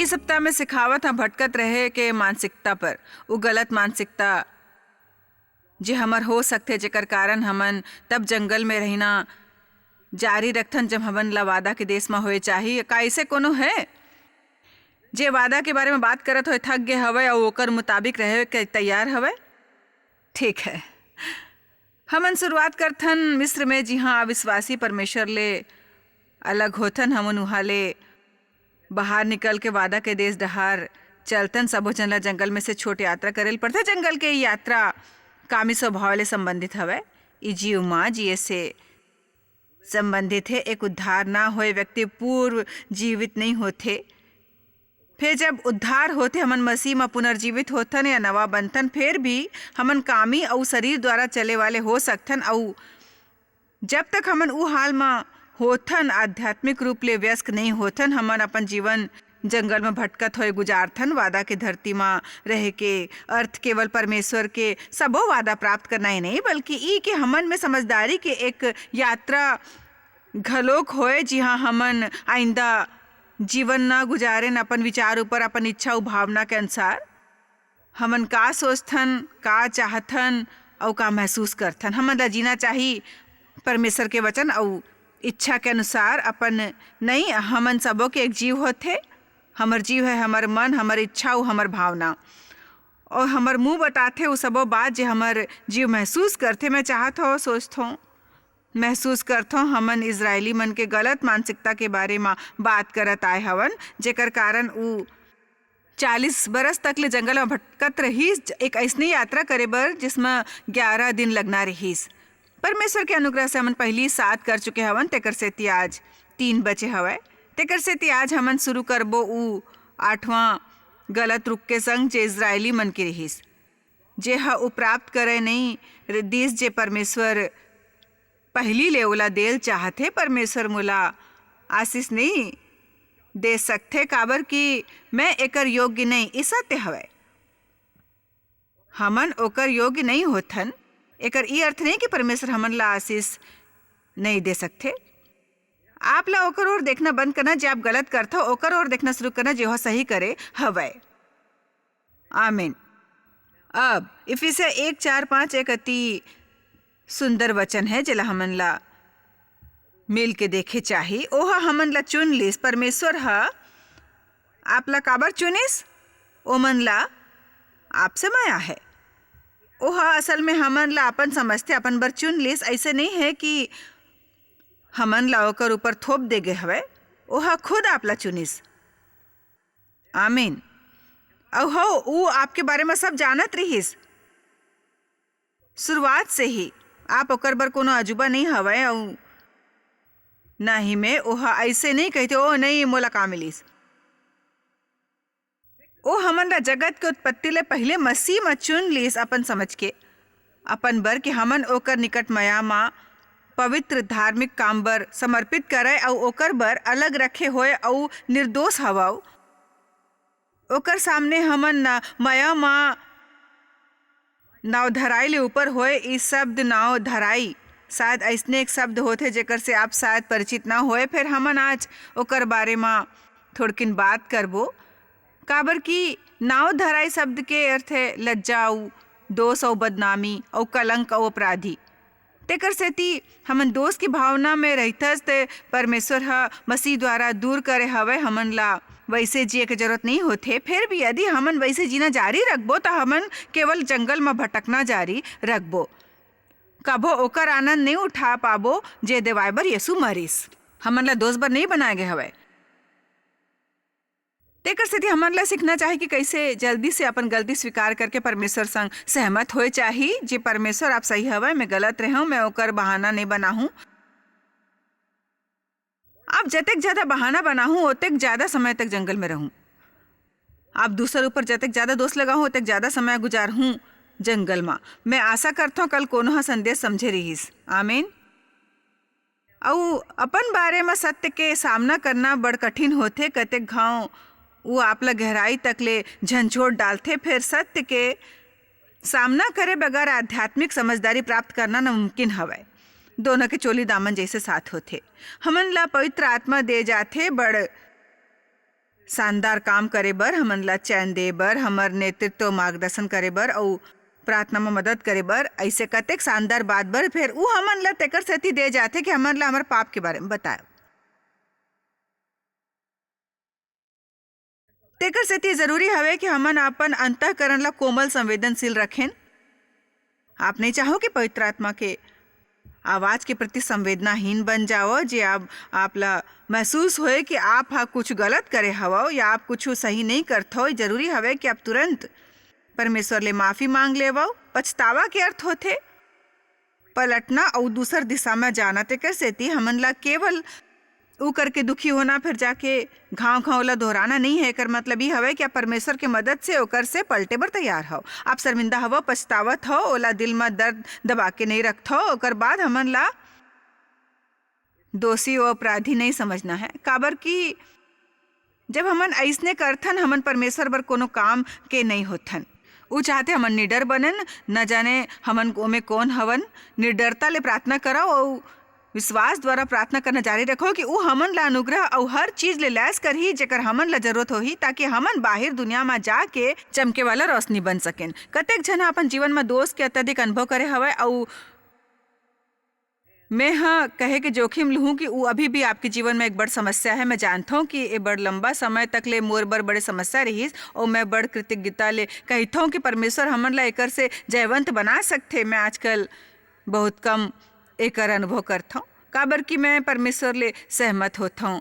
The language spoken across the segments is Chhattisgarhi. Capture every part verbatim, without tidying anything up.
इस सप्ताह में सिखावत ह भटकत रहे के मानसिकता पर, वो गलत मानसिकता जे हमर हो सकथे, जेकर कारण हमन तब जंगल में रहना जारी रखथन, जब हमन ला वादा के देश में होए चाही। का ऐसे कोनो है जे वादा के बारे में बात करत होए थक गे हवय अउ ओकर मुताबिक रहे के तैयार हवय? ठीक है, हमन शुरुआत करथन मिस्र में, जिहां अविश्वासी परमेश्वर ले अलग होथन। हमन उहां ले बाहर निकल के वादा के देश डहार चलथन। सबो झन ला जंगल में से छोट यात्रा करे ल पड़थे। जंगल के ई यात्रा कामी स्वभाव ले संबंधित हवय। ई जीव मां जिए से संबंधित हे। एक उद्धार ना होए व्यक्ति पूर्व जीवित नहीं होथे। फिर जब उद्धार होथे, हमन मसीह म पुनर्जीवित होथन या नवा बनथन, फिर भी हमन कामी अउ शरीर द्वारा चले वाले हो सकथन। अउ जब तक हमन उ हाल म होथन, आध्यात्मिक रूप ले व्यस्क नहीं होथन, हमन अपन जीवन जंगल म भटकत होए गुजारथन। वादा के धरती म रहे के अर्थ केवल परमेश्वर के सबो वादा प्राप्त करना ही नहीं, बल्कि ई के हमन में समझदारी के एक यात्रा घलोक होए, जिहां हमन आइंदा जीवन न गुजारेन अपन विचार ऊपर, अपन इच्छा अउ भावना के अनुसार। हमन का सोचथन, का चाहथन अउ का महसूस करथन, हमन ला जीना चाही परमेश्वर के वचन अउ इच्छा के अनुसार। अपन नहीं, हमन सबो के एक जीव होथे। हमर जीव है हमर मन, हमर इच्छा अउ हमर भावना। और हमर मुंह बताथे वो सबो बात जे हमर जीव महसूस करथे। मैं चाहत हों, सोचथों, महसूस करथों, हमन इजरायली मन के गलत मानसिकता के बारे म बात करत आए हवन, जेकर कारण उ चालीस बरस तक ले जंगल म भटकत रहिस, एक अइसने यात्रा करे बर जिसम ग्यारह दिन लगना रहिस। परमेश्वर के अनुग्रह से हमन पहिली सात कर चुके हवन, तेकर सेती आज तीन बचे हवय। तेकर सेती आज हमन शुरू करबो उ आठवां गलत रुख के संग, जे इजरायली मन के रिहिस, जे ह उ प्राप्त करे नई दिस, जे परमेश्वर पहिली ले ओला देल चाहथे। परमेश्वर मोला आशीष नई दे सकथे, काबर कि मैं एकर योग्य नई। ई सत्य हवय, हमन ओकर योग्य नई होथन। एकर ई अर्थ नई कि परमेश्वर हमन ला आशीष नई दे सकथे। आप ला ओकर ओर देखना बंद करना, जे आप गलत करथव, ओकर ओर देखना शुरू करना, जे ओह सही करे हवय। आमीन। अब इफिसिया एक चार पाँच एक अति सुंदर वचन है, जेला हमन ला मिल के देखे चाही। ओह हमन ला चुन लिस। परमेश्वर ह आप ला काबर चुनिस? ओमन ला आपसे मया है। ओह असल में हमन ला अपन समझथे, अपन बर चुन लिस। ऐसे नहीं है कि हमन ला ओकर ऊपर थोप दे गे हवय। ओह खुद आप ला चुनिस। आमीन। अउ हो, ऊ आपके बारे में सब जानत रिहिस। शुरुआत से ही आप ओकर बर कोनो अजूबा नहीं हवय, अउ ना ही में ओह अइसे नहीं कहिथे, "ओ नहीं, मोला का मिलिस?" ओ हमन ला जगत के उत्पत्ति ले पहिले मसीह म चुन लीस, अपन समझ के, अपन बर, कि हमन ओकर निकट मया म पवित्र धार्मिक काम बर समर्पित करय अउ ओकर बर अलग रखे होय अउ निर्दोष हवव। ओकर सामने हमन न मया म नाव धराई ले ऊपर होय। ई शब्द नाव धराई शायद अइसने एक शब्द होथे, जेकर से आप शायद परिचित ना होय, फेर हमन आज ओकर बारे म थोड़किन बात करबो, काबर कि नाव धराई शब्द के अर्थ है लज्जा अउ दोष अउ बदनामी अउ कलंक अउ अपराधी। तेकर सेती हमन दोष की भावना में रहिथस, ते परमेश्वर ह मसीह द्वारा दूर करे हवय। हमन ला वैसे जिए के जरूरत नहीं होथे। फिर भी यदि हमन वैसे जीना जारी रखबो, त हमन केवल जंगल म भटकना जारी रखबो। कभो ओकर आनंद नहीं उठा पाबो, जे देवाय बर यीशु मरिस। हमन ला दोष बर नहीं बनाए गे हवय। तेकर सेती हमन ला सीखना चाही कि कैसे जल्दी से अपन गलती स्वीकार करके परमेश्वर संग सहमत होए चाही। जे परमेश्वर, आप सही हवय, मैं गलत रहूं, मैं ओकर बहाना नहीं बनाहूं। आप जतेक ज्यादा बहाना बनाहूं, ओतेक ज्यादा समय तक जंगल में रहूं। आप दूसर ऊपर जतेक ज्यादा दोष लगाहूं, ओतेक ज्यादा समय गुजारहूं जंगल में। मैं आशा करथों, कल कोनो ह संदेश समझे रिहिस। आमीन। अउ अपन बारे म सत्य के सामना करना बड़ कठिन होथे। कतेक घांव वो आप ला गहराई तक ले झंझोट डालथे, फेर सत्य के सामना करे बगैर आध्यात्मिक समझदारी प्राप्त करना नामुमकिन हवय। दोनों के चोली दामन जैसे साथ होथे। हमन ला पवित्र आत्मा दे जाथे, बड़ शानदार काम करे बर, हमन ला चैन दे बर, हमर नेतृत्व, मार्गदर्शन करे बर अउ प्रार्थना म मदद करे बर, अइसे कतेक शानदार बात बर फेर ऊ हमन ला तेकर सेती दे जाथे कि हमन ला हमर पाप के बारे म बताए। तेकर सेती जरूरी हवे कि हमन अपन अंतःकरण ला कोमल, संवेदनशील रखेन। आप नहीं चाहो कि पवित्र आत्मा के आवाज के प्रति संवेदनाहीन बन जाओ, जे आप, आप ला महसूस होए कि आप हा कुछ गलत करे हवव या आप कुछ सही नहीं करथव। जरूरी हवे कि आप तुरंत परमेश्वर ले माफी मांग लेवव। पछतावा के अर्थ होथे पलटना अउ दूसर दिशा म जाना। तेकर सेती हमन ला केवल ऊ करके दुखी होना, फिर जाके घाव-घाव ला दोहराना नहीं है। एकर मतलब ई हवय कि आप परमेश्वर के मदद से ओकर से पलटे बर तैयार हव। आप शर्मिंदा हवव, पछतावत हव, ओला दिल म दर्द दबा के नहीं रखथव। ओकर बाद हमन ला दोषी व अपराधी नहीं समझना है, काबर कि जब हमन अइसने करथन, हमन परमेश्वर बर कोनो काम के नहीं होथन। ऊ चाहथे हमन निडर बनन, न जाने हमन ओमे कौन हवन। निडरता ले प्रार्थना करव अउ विश्वास द्वारा प्रार्थना करना जारी रखव कि ऊ हमन ला अनुग्रह अउ हर चीज ले लैस करही, जेकर हमन ला जरूरत होही, ताकि हमन बाहिर दुनिया म जाके चमके वाला रोशनी बन सकेन। कतेक झन ह अपन जीवन म दोष के अत्यधिक अनुभव करे हवय अउ मैं ह कहे के जोखिम लूहूं कि ऊ अभी भी आपके जीवन में एक बड़ समस्या है। मैं जानथों कि ए बड़ लंबा समय तक ले मोर बर बड़े समस्या रहिस, और मैं बड़ कृतज्ञता ले कहिथों कि परमेश्वर हमन ला एकर से जयवंत बना सकथे। मैं आजकल बहुत कम एकर अनुभव करथों, काबर कि मैं परमेश्वर ले सहमत होथों।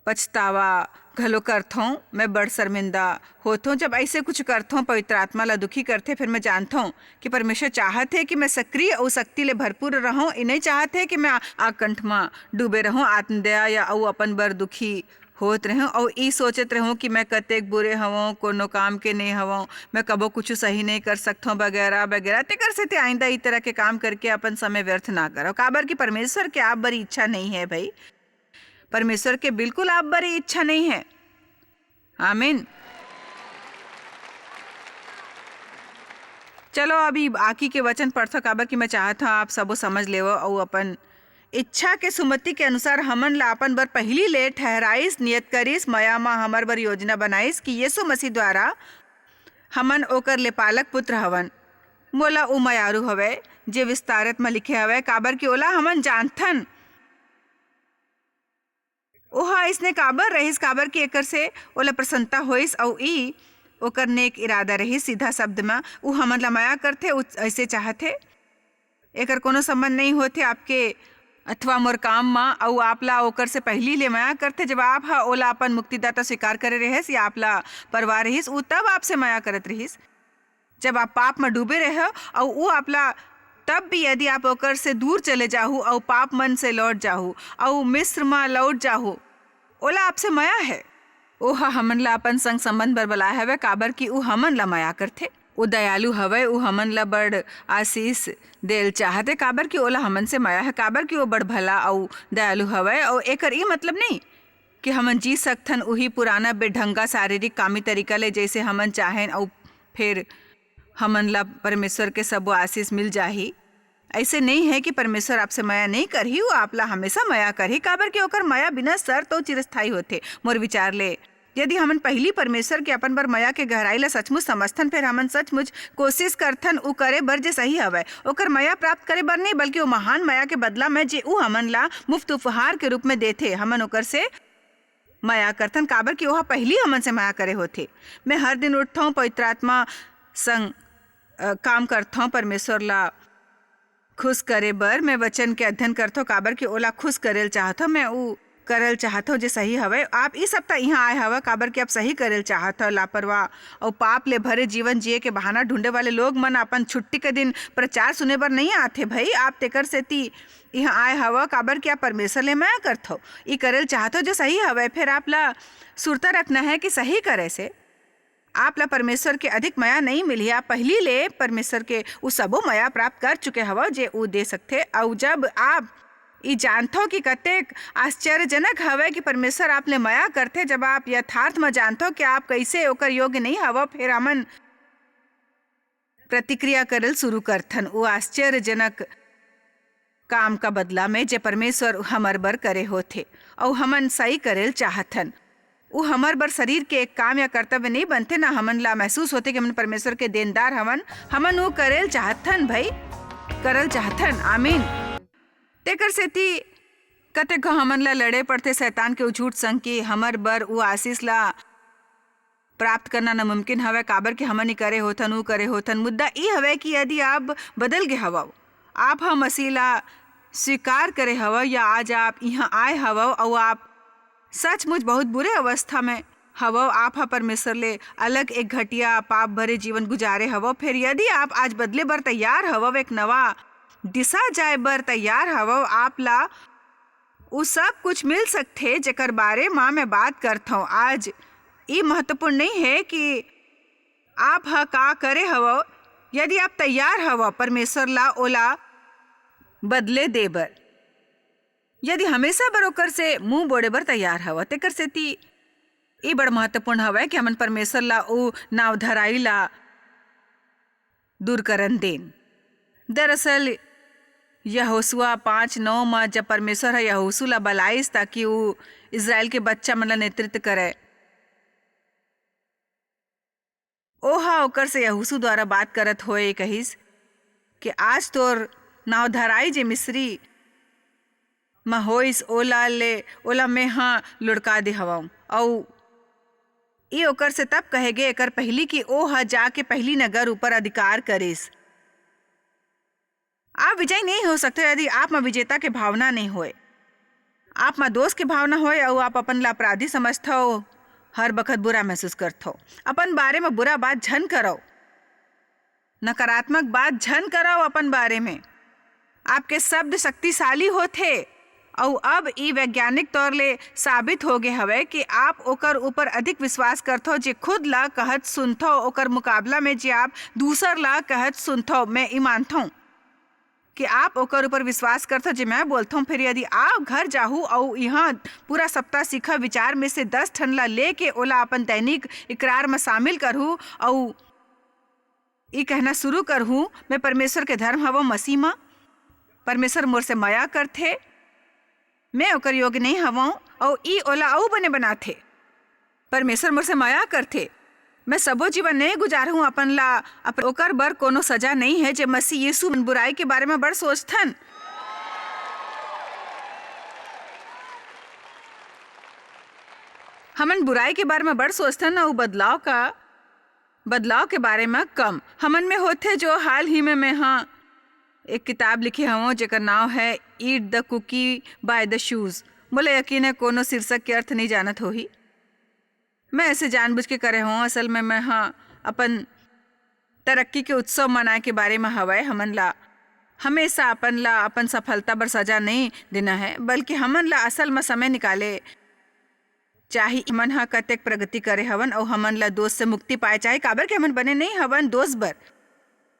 पछतावा घलो करथों, मैं बड़ शर्मिंदा होथों। जब ऐसे कुछ करथों, पवित्र आत्मा ला दुखी करथे, फिर मैं जानथों कि परमेश्वर चाहत हे कि मैं सक्रिय अउ शक्ति ले भरपूर रहूं। ये नहीं चाहत हे कि मैं आ-, आकंठ म डूबे रहूं, आत्मदया या अउ अपन बर दुखी होत रहूं अउ ई सोचत रहूं कि मैं कतेक बुरे हवं, कोनो काम के नहीं हवं, मैं कबो कुछ सही नहीं कर सकथों, वगैरह वगैरह। तेकर सेती आइंदा ई तरह के काम करके अपन समय व्यर्थ ना करो, काबर कि परमेश्वर के आप बर इच्छा नहीं है भाई। परमेश्वर के बिल्कुल आप बर इच्छा नहीं है। आमीन। चलो, अभी बाकी के वचन पढ़थो, काबर कि मैं चाहत हूँ आप सबो समझ लेवो अउ अपन इच्छा के सुमति के अनुसार हमन ला अपन बर पहिली ले ठहराइस, नियत करिस, मया म हमर बर योजना बनाइस कि यीशु मसीह द्वारा हमन ओकर ले पालक पुत्र हवन। मोला ऊ मयारू हवय, जे विस्तारत म लिखे हवय, काबर कि ओला हमन जानथन। ओहा अइसने काबर रहिस, काबर कि एकर से ओला प्रसन्नता होइस, अउ ई ओकर नेक इरादा रहिस। सीधा शब्द म, ऊ हमन ला मया करथे, ऊ अइसे चाहथे। एकर कोनो संबंध नइ होथे आपके अथवा मोर काम म, अउ आप ला ओकर से पहिली ले मया करथे। जब आप ह ओला अपन मुक्तिदाता स्वीकार करे रहेस या आप ला परवाह रहिस, ऊ तब आपसे मया करत रहिस। जब आप पाप म डूबे रहे हो, अउ ऊ आपला, तब भी यदि आप ओकर से दूर चले जाहू, अउ पाप मन से लौट जाहू, अउ मिस्र म लौट जाहू, ओला आपसे मया है। ओह हमन ला अपन संग संबंध बर बलाए हवय, काबर कि ऊ हमन ला मया करथे। ऊ दयालु हवय, ऊ हमन ला बड़ आशीष देल चाहत हे, काबर कि ओला हमन से मया है, काबर कि वो बड़ भला अउ दयालु हवय। अउ एकर ई मतलब नहीं कि हमन जी सकथन उही पुराना बेढंगा शारीरिक कामी तरीका ले, जैसे हमन चाहेन, अउ फिर हमन ला परमेश्वर के सबो आशीष मिल जाही। ऐसे नहीं है कि परमेश्वर आपसे मया नहीं करही, वो आप ला हमेशा मया करही, काबर कि ओकर मया बिना शर्त अउ चिरस्थायी होथे। मोर विचार ले, यदि हमन पहिली परमेश्वर के अपन बर मया के गहराई ला सचमुच समझथन, फिर हमन सचमुच कोशिश करथन उ करे बर जे सही हवय, ओकर मया प्राप्त करे बर नहीं, बल्कि वो महान मया के बदला में जे उ हमन ला मुफ्त उपहार के रूप में देथे, हमन ओकर से मया करथन, काबर कि ओह पहिली हमन से मया करे होथे। मैं हर दिन उठथौं, पवित्र आत्मा संग, अ, काम करथौं, परमेश्वर ला खुश करे बर मैं वचन के अध्ययन करथौं, काबर कि ओला खुश करे ल चाहथौं। मैं ऊ करे ल चाहथौं जे सही हवय। आप ई सप्ताह इहाँ आए हवय, काबर कि आप सही करे ल चाहत हव। लापरवाह अउ पाप ले भरे जीवन जिए के बहाना ढूंढे वाले लोग मन अपन छुट्टी के दिन प्रचार सुने बर नहीं आथे भई। आप तेकर सेती इहाँ आए हवय, काबर कि आप परमेश्वर ले मया करथव, ई करे ल चाहथव जे सही हवय। फेर आप ला सुरता रखना है कि सही करे से आप ला परमेश्वर के अधिक मया नहीं मिलही। आप पहिली ले परमेश्वर के उ सबो मया प्राप्त कर चुके हवव जे उ दे सकथे। अउ जब आप ई जानथव कि कतेक आश्चर्यजनक हवय कि परमेश्वर आप ले मया करथे, जब आप यथार्थ म जानथव कि आप कइसे ओकर योग्य नहीं हवव, फेर हमन प्रतिक्रिया करल शुरू करथन उ आश्चर्यजनक काम का बदला में जे परमेश्वर हमर बर करे होथे, अउ हमन सही करे ल चाहथन। उ हमर बर शरीर के एक काम या कर्तव्य नहीं बनथे, ना हमन ला महसूस होथे कि हमन परमेश्वर के देनदार हवन। हमन उ करेल चाहथन भाई, करल चाहथन। आमीन। तेकर सेती कतेक घांव हमन ला लड़े पड़थे शैतान के उ झूठ संग कि हमर बर उ आशीष ला प्राप्त करना नामुमकिन हवय, काबर कि हमन ही करे होथन, उ करे होथन। मुद्दा ई हवय कि यदि आप बदल गे हवव, आप ह मसीह ला स्वीकार करे हवव या आज आप इहां आए हवव अउ आप सचमुच बहुत बुरे अवस्था में हवव, आप ह परमेश्वर ले अलग एक घटिया पाप भरे जीवन गुजारे हवव, फेर यदि आप आज बदले बर तैयार हवव, एक नवा दिशा जाए बर तैयार हवव, आप ला उ सब कुछ मिल सकथे जेकर बारे म मैं बात करथंव। आज ई महत्वपूर्ण नहीं है कि आप ह का करे हवव, यदि आप तैयार हवव परमेश्वर ला ओला बदले दे बर, यदि हमेशा बर ओकर से मुंह बोड़े बर तैयार हवव, तेकर सेती ई बड़ महत्वपूर्ण हवय कि हमन परमेश्वर ला ओ नाव धराई ला दूर करन देन। दरअसल यहोशुआ पाँच नौ म जब परमेश्वर ह यहोशू ला बलाइस ताकि उ इस्राएल के बच्चा मन ला नेतृत्व करय, ओहा ओकर से यहोशू द्वारा बात करत होए कहिस कि आज तोर नाव धराई जे मिस्री म होइस, ओला ले, ओला मेंह लुढ़का दे हवंव। अऊ ई ओकर से तब कहे गे, एकर पहिली कि ओ ह जाके पहिली नगर ऊपर अधिकार करिस। आप विजयी नहीं हो सकते यदि आप म विजेता के भावना नहीं होए, आप म दोष के भावना होए अऊ आप अपन ला अपराधी समझथव, हर बखत बुरा महसूस करथव। अपन बारे म बुरा बात झन करव, नकारात्मक बात झन करव अपन बारे में। आपके शब्द शक्तिशाली होथे, अऊ अब ई वैज्ञानिक तौर ले साबित हो गे हवय कि आप ओकर ऊपर अधिक विश्वास करथव, जे खुद ला कहत सुनथव, ओकर मुकाबला में जे आप दूसर ला कहत सुनथव। मैं ई मानथव कि आप ओकर ऊपर विश्वास करथव, जे मैं बोलथव। फिर यदि आप घर जाहू अऊ इहाँ पूरा सप्ताह सीखा विचार में से दस ठन ला लेके ओला अपन दैनिक इकरार म शामिल करहू अऊ ई कहना शुरू करहूं, "मैं परमेश्वर के धर्म हवं मसीह म। परमेश्वर मोर से मया करथे। मैं ओकर योग्य नहीं हवं," अऊ ई ओला अऊ बने बनाथे। "परमेश्वर मोर से मया करथे। मैं सबो जीवन नहीं गुजारहूं अपन ला, अपन ओकर बर कोनो सजा नहीं है, जे मसीह यीशु मन बुराई के बारे में बड़ सोचथन।" हमन बुराई के बारे में बड़ सोचथन अऊ बदलाव का बदलाव के बारे म कम। हमन में होथे जो हाल ही में मैं हा एक किताब लिखे हवं जेकर नाव है Eat the Cookie by the Shoes। मोला यकीन है कोनो शीर्षक के अर्थ नहीं जानत होही। मैं ऐसे जानबूझ के करे हवं। असल में मैं हा अपन तरक्की के उत्सव मनाए के बारे म हवय। हमन ला हमेशा अपन ला अपन सफलता बर सजा नहीं देना है, बल्कि हमन ला असल म समय निकाले चाही। हमन ह कतेक प्रगति करे हवन अउ हमन ला दोष से मुक्ति पाए चाही, काबर कि हमन बने नइ हवन दोष बर।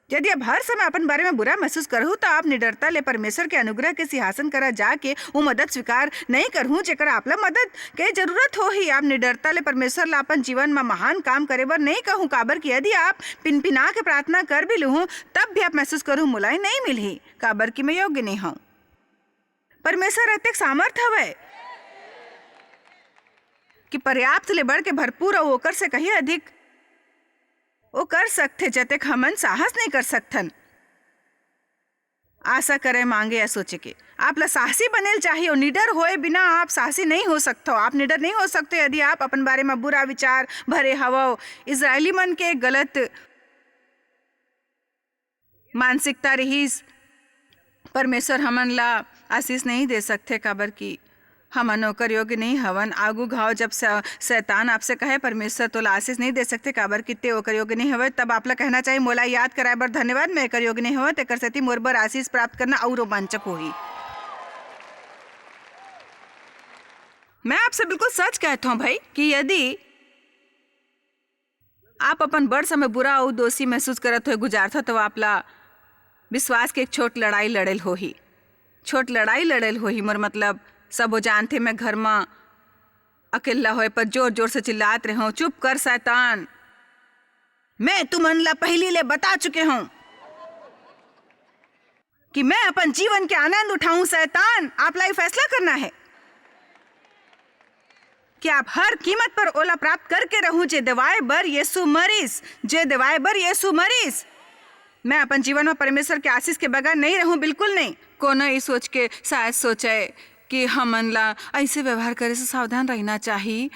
यदि आप हर समय अपन बारे में बुरा महसूस करहु, त आप निडरता ले परमेश्वर के अनुग्रह के सिंहासन करा जाके वो मदद स्वीकार नइ करहु, जेकर आप ला मदद के जरूरत होही। आप निडरता ले परमेश्वर ला अपन जीवन म महान काम करे बर नइ कहूं, काबर कि यदि आप पिनपिना के प्रार्थना कर भी लुहूं, तब भी आप महसूस करहु, "मोला नइ मिलही, काबर कि मैं योग्य नइ हंव।" परमेश्वर अतेक सामर्थ हवय कि पर्याप्त ले बढ़ के भरपूर अउ ओकर से कहीं अधिक वो कर सकथे, जतेक हमन साहस नहीं कर सकथन। आशा करे, मांगे या सोचे के। आप ला साहसी बनेल चाहिए, और निडर होए बिना आप साहसी नहीं हो सकते हो। आप निडर नहीं हो सकते यदि आप अपन बारे में बुरा विचार भरे हवव। इजरायली मन के गलत मानसिकता रिहिस, "परमेश्वर हमन ला आशीष नहीं दे सकथे, काबर कि हमन ओकर योग्य नहीं हवन।" आगू घाव जब स-, शैतान आपसे कहे, "परमेश्वर तोला आशीष नहीं दे सकथे, काबर कि ते ओकर योग्य नहीं हवय," तब आप ला कहना चाहिए, "मोला याद कराए बर धन्यवाद, मैं एकर योग्य नहीं हवं, तेकर सेती मोर बर आशीष प्राप्त करना अउ रोमांचक होही।" मैं आपसे बिल्कुल सच कहता हूँ भाई कि यदि आप अपन बड़ समय बुरा अउ दोषी महसूस करत होए गुजारथव, तो आप ला विश्वास के एक छोट लड़ाई लड़ेल होही। छोट लड़ाई लड़ेल होही, मोर मतलब, सबो जानथे, मैं घर म अकेल्ला होए पर जोर-जोर से चिल्लात रेहेंव, "चुप कर शैतान, मैं तुमन ला पहिली ले बता चुके हंव कि मैं अपन जीवन के आनंद उठाऊं। शैतान, आप ला ये फैसला करना है कि आप हर कीमत पर ओला प्राप्त करके रहूं, जे देवाय बर यीशु मरिस, जे देवाय बर यीशु मरिस। मैं अपन जीवन में परमेश्वर के आशीष के बगैर नहीं रहूं, बिल्कुल नहीं। कोनो ई सोच के शायद सोचे कि हमन ला ऐसे व्यवहार करे से सावधान रहना चाही।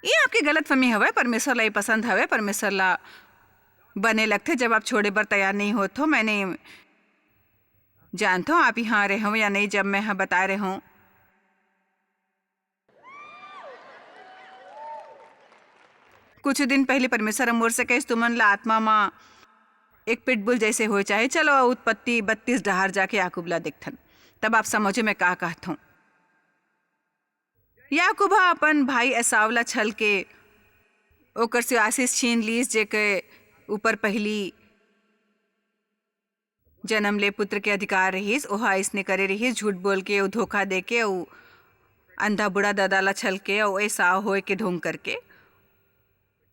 ये आपके गलतफहमी हवय। परमेश्वर ला ये पसंद हवय, परमेश्वर ला बने लगथे जब आप छोड़े बर तैयार नहीं होत हो। मैंने जानत हो आप यहाँ रहे हो या नहीं, जब मैं ह बताए रहे हूँ। कुछ दिन पहले परमेश्वर ह मोर से कहिस, "तुमन ला आत्मा म एक पिटबुल जैसे होए चाही।" चलो, उत्पत्ति बत्तीस डहार जाके याकूब ला देखथन, तब आप समझो मैं का कहत हूँ। याकूब ह अपन भाई एसाव ला छल के ओकर से आशीष छीन लीस, जेके ऊपर पहली जन्म ले पुत्र के अधिकार रहिस। ओहा अइसने करे रहिस, झूठ बोल के अउ धोखा दे के अउ अंधा बूढ़ा दादा ला छल के अउ एसाव होए के ढोंग करके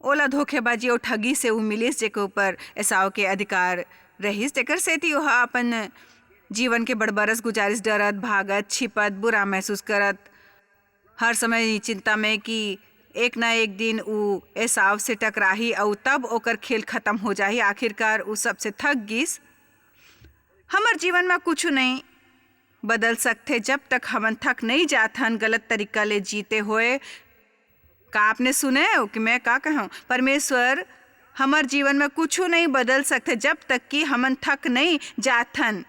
ओला धोखेबाजी अउ ठगी से उ मिलिस, जेके ऊपर एसाव के अधिकार रहिस, तेकर सेती ओहा अपन जीवन के बड़बरस गुजारिस, डरत, भागत, छिपत, बुरा महसूस करत, हर समय चिंता में कि एक ना एक दिन उ एसाव से टकराही अउ तब ओकर खेल खत्म हो जाही। आखिरकार उ सबसे थक गिस। हमर जीवन में कुछु नहीं बदल सकथे, जब तक हमन थक नहीं जाथन गलत तरीका ले जीते होए। का आपने सुने हो कि मैं का कहूँ? परमेश्वर हमर जीवन में कुछु नहीं बदल सकथे, जब तक कि हमन थक नहीं जाथन।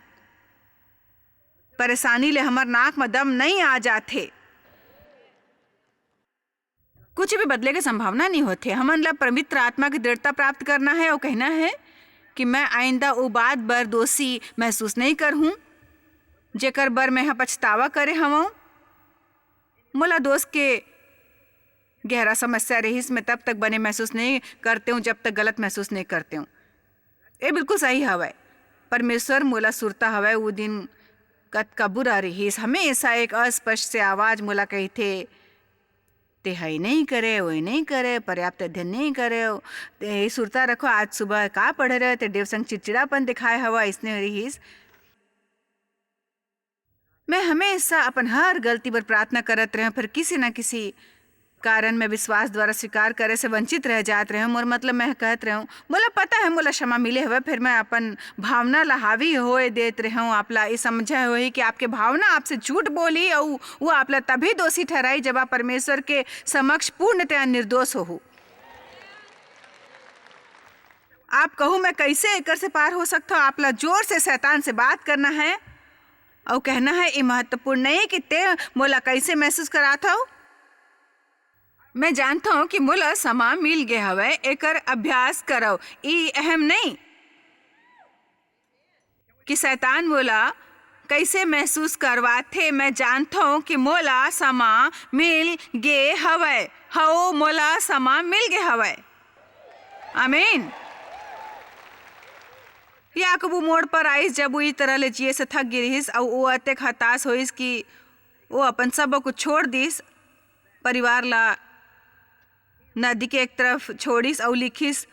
परेशानी ले हमर नाक में दम नहीं आ जाथे। कुछ भी बदले के संभावना नहीं होथे। हमन ला पवित्र आत्मा की दृढ़ता प्राप्त करना है और कहना है कि मैं आइंदा वो बात बर दोषी महसूस नहीं करहूँ, जेकर बर मैं ह पछतावा करे हवं। मोला दोष के गहरा समस्या रहिस, मैं तब तक बने महसूस नहीं करते हूँ, जब तक गलत महसूस नहीं करते हूँ। ये बिल्कुल सही हवय। परमेश्वर मोला सुरता हवय, वो दिन कतका बुरा रहिस। हमेशा एक अस्पष्ट से आवाज मोला कहिथे, "ते हई नहीं करे, ओई नहीं करे, पर्याप्त अध्ययन नहीं करे, ते सुरता रखो, आज सुबह का पढ़े रहे, ते देव संग चिड़चिड़ापन दिखाए हवा," अइसने रहिस। मैं हमेशा अपन हर गलती बर प्रार्थना करत रहें, फिर किसी न किसी कारण मैं विश्वास द्वारा स्वीकार करे से वंचित रह जात रहें। मोर मतलब, मैं कहत रहें, "मोला पता है, मोला क्षमा मिले हवे," फिर मैं अपन भावना ला हावी होए देत रहें। आप ला ई समझे होही कि आपके भावना आपसे झूठ बोली, अउ वो आप ला तभी दोषी ठहराई, जब आप परमेश्वर के समक्ष पूर्णतया निर्दोष होहू। आप कहू, "मैं कैसे एकर से पार हो सकता हूँ?" आप ला जोर से शैतान से बात करना है और कहना है, "ये महत्वपूर्ण नहीं कि ते मोला कैसे महसूस करात हव। मैं जानता हूँ कि मोला समा मिल गए हवय, एकर अभ्यास करव, ई अहम नहीं कि शैतान मोला कैसे महसूस करवाथे। मैं जानता हूँ कि मोला समा मिल गे हवय, हव, मोला समा मिल गे हवय।" आमीन। याकूब मोड़ पर आइस, जब वो ई तरह ले जिए से थक गे रिहिस, अउ वो अतेक हताश होइस कि वो अपन सब कुछ छोड़ दिस, परिवार ला नदी के एक तरफ छोड़िस अउ लिखिस,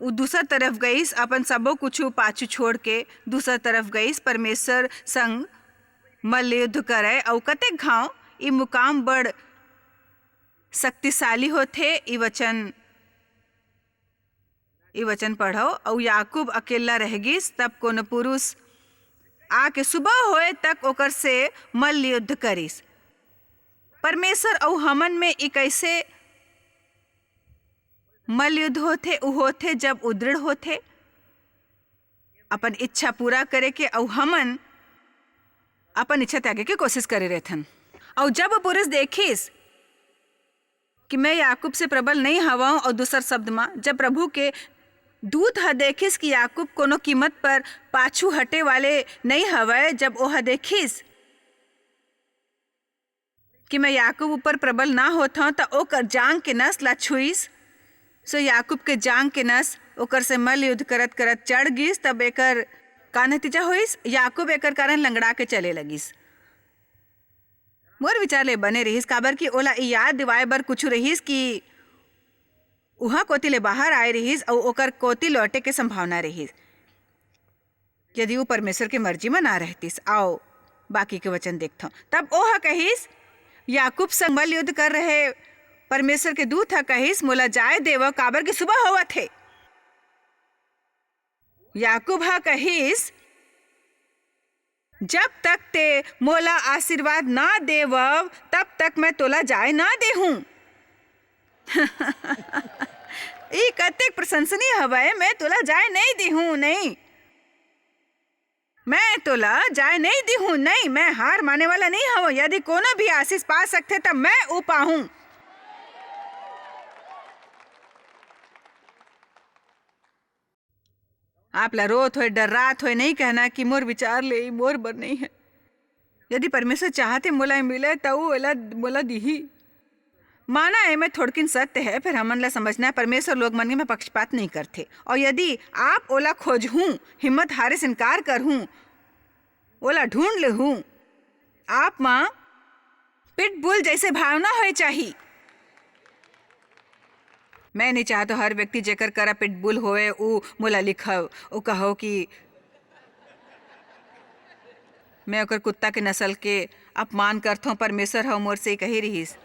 वो दूसर तरफ गइस, अपन सबो कुछ पाछू छोड़ के दूसर तरफ गइस, परमेश्वर संग मल्ल युद्ध करे। अउ कतेक घाव ई मुकाम बड़ शक्तिशाली होथे, ई वचन ई वचन पढ़व, "अउ याकूब अकेल्ला रह गिस, तब कोनो पुरुष आके सुबह होए तक ओकर से मल्ल युद्ध करिस।" परमेश्वर अउ हमन में ई कैसे मल्ल युद्ध होथे? उ होथे, जब उ दृढ़ होथे अपन इच्छा पूरा करे के, अउ हमन अपन इच्छा त्यागे के कोशिश करे रहथन। अउ जब वो पुरुष देखिस कि मैं याकूब से प्रबल नहीं हवंव, और दूसर शब्द म, जब प्रभु के दूत ह देखिस कि याकूब कोनो कीमत पर पाछू हटे वाले नहीं हवय, जब ओह देखिस कि मैं याकूब ऊपर प्रबल ना होत हंव, त ओकर जांग के नस ला छुईस। सो याकूब के जांग के नस ओकर से मल्ल युद्ध करत करत चढ़ गिस। तब एकर का नतीजा होइस? याकूब एकर कारण लंगड़ा के चले लगिस। मोर विचार ले बने रहिस, काबर कि ओला ई याद दिवाए बर कुछु रहिस कि उहाँ कोति ले बाहर आए रहिस अउ ओकर कोति लौटे के संभावना रहिस, यदि वो परमेश्वर के मर्जी म ना रहतिस। आओ, बाकी के वचन देखथंव। तब ओह कहिस, याकूब संग मल्ल युद्ध कर रहे परमेश्वर के दूत ह कहिस, "मोला जाय देव, काबर कि सुबह होवत हे।" याकूब ह कहिस, "जब तक ते मोला आशीर्वाद ना देवव, तब तक मैं तोला जाय ना देहूं।" ई कतेक प्रशंसनीय हवय, "मैं तोला जाय नहीं देहूं, नहीं।" मैं तोला जाय नहीं दिहूं, नहीं, मैं हार माने वाला नहीं हवं। यदि कोनो भी आशीष पा सकथे, त मैं ओ पाहूं। आप ला रोत होय, डर्रात होय नहीं कहना कि मोर विचार ले ई मोर बर नहीं है। यदि परमेश्वर चाहथे मोला ए मिले, त ऊ एला मोला दिही। माना एमे थोड़किन सत्य है, फिर हमन ला समझना है, परमेश्वर लोग मन में पक्षपात नहीं करथे। और यदि आप ओला खोजहूं, हिम्मत हारे से इनकार करहूं, ओला ढूंढ लेहूं, आप मा पिटबुल जैसे भावना होए चाही। मैं नहीं चाहत हर व्यक्ति जेकर करा पिटबुल होए, ऊ मोला लिखव, ऊ कहो कि मैं ओकर कुत्ता के नस्ल के अपमान करथों, परमेश्वर ह मोर से कही रिहिस।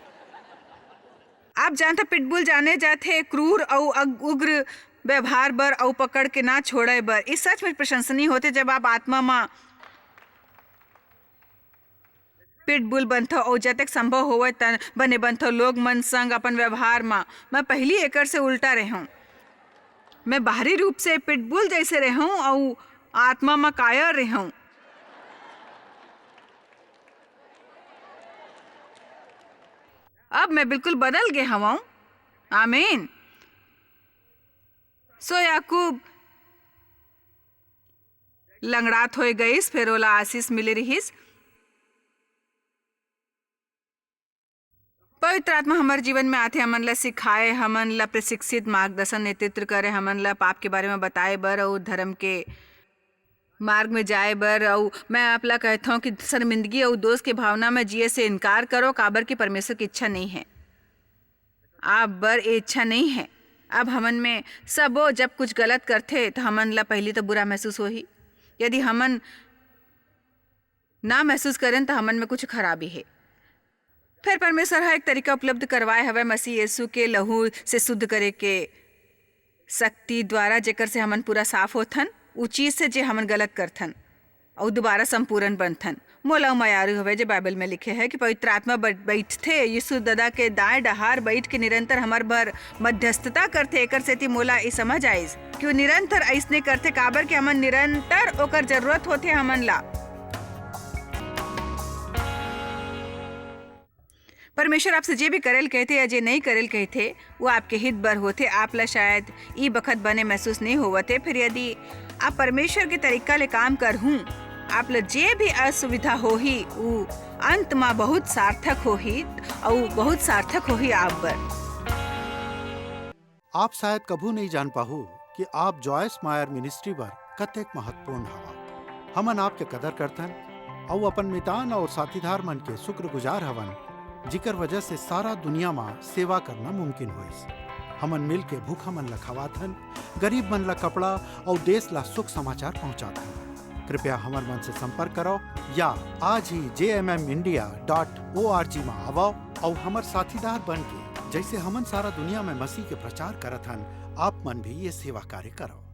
आप जानता, पिटबुल जाने जाथे क्रूर अउ अग-, उग्र व्यवहार बर अउ पकड़ के ना छोड़े बर। ई सच में प्रशंसनीय होथे, जब आप आत्मा म पिटबुल बनथव अउ जतेक संभव होवय तन बने बनथव लोग मन संग अपन व्यवहार म। मैं पहिली एकर से उल्टा रेहंव। मैं बाहरी रूप से पिटबुल जैसे रेहंव अउ आत्मा म कायर रेहंव। अब मैं बिल्कुल बदल गे हवंव। आमीन। सो याकूब लंगड़ात होए गईस, फेर ओला आशीष मिले रिहिस। पवित्र आत्मा हमर जीवन में आथे, हमन ला सिखाए, हमन ला प्रशिक्षित, मार्गदर्शन, नेतृत्व करे, हमन ला पाप के बारे में बताए बर अउ धर्म के मार्ग में जाए बर। अउ मैं आप ला कहथौं कि शर्मिंदगी अउ दोष के भावना में जिए से इनकार करो, काबर कि परमेश्वर की इच्छा नहीं है, आप बर ये इच्छा नहीं है। अब हमन में सबो जब कुछ गलत करथे, त हमन ला पहिली तो बुरा महसूस होही। यदि हमन ना महसूस करें, त हमन में कुछ खराबी हे। फिर परमेश्वर ह एक तरीका उपलब्ध करवाए हवय मसीह यीशु के लहू से शुद्ध करे के शक्ति द्वारा, जेकर से हमन पूरा साफ होथन, उ चीज से जे हमन गलत करथन, अउ दोबारा संपूर्ण बनथन। मोला अउ मयारू हवय जे बाइबल में लिखे हे कि पवित्र आत्मा ब-, बइठथे, यीशु ददा के दाएं डहार बइठ के निरंतर हमर बर मध्यस्थता करथे। एकर सेती मोला ए समझ आइस कि वो निरंतर अइसने करथे, काबर कि हमन निरंतर ओकर जरूरत होथे हमन ला। परमेश्वर आपसे जे भी करेल कहथे या जे नहीं करेल कहथे, वो आपके हित बर होथे। आप ला शायद ई बखत बने महसूस नहीं होवत हे, फिर यदि आप परमेश्वर के तरीका ले काम करहूं, आप ला जे भी असुविधा होही, वो अंत मा बहुत सार्थक होही, अउ बहुत सार्थक होही आप बर। आप शायद कभू नहीं जान पाहू कि आप जॉयस मायर मिनिस्ट्री बर कतेक महत्वपूर्ण हवा। हमन आपके कदर करथन अउ अपन मितान और साथीदार मन के शुक्रगुजार हवन, जिकर वजह से सारा दुनिया मा सेवा करना मुमकिन होइस। हमन मिल के भूखा मन ला खवाथन, गरीब मन ला कपड़ा और देश ला सुख समाचार पहुंचाथन। कृपया हमर मन से संपर्क करो या आज ही J M M India dot O R G मा आवो और हमर साथीदार बन के, जैसे हमन सारा दुनिया में मसीह के प्रचार करत हन, आप मन भी ये सेवा कार्य करो।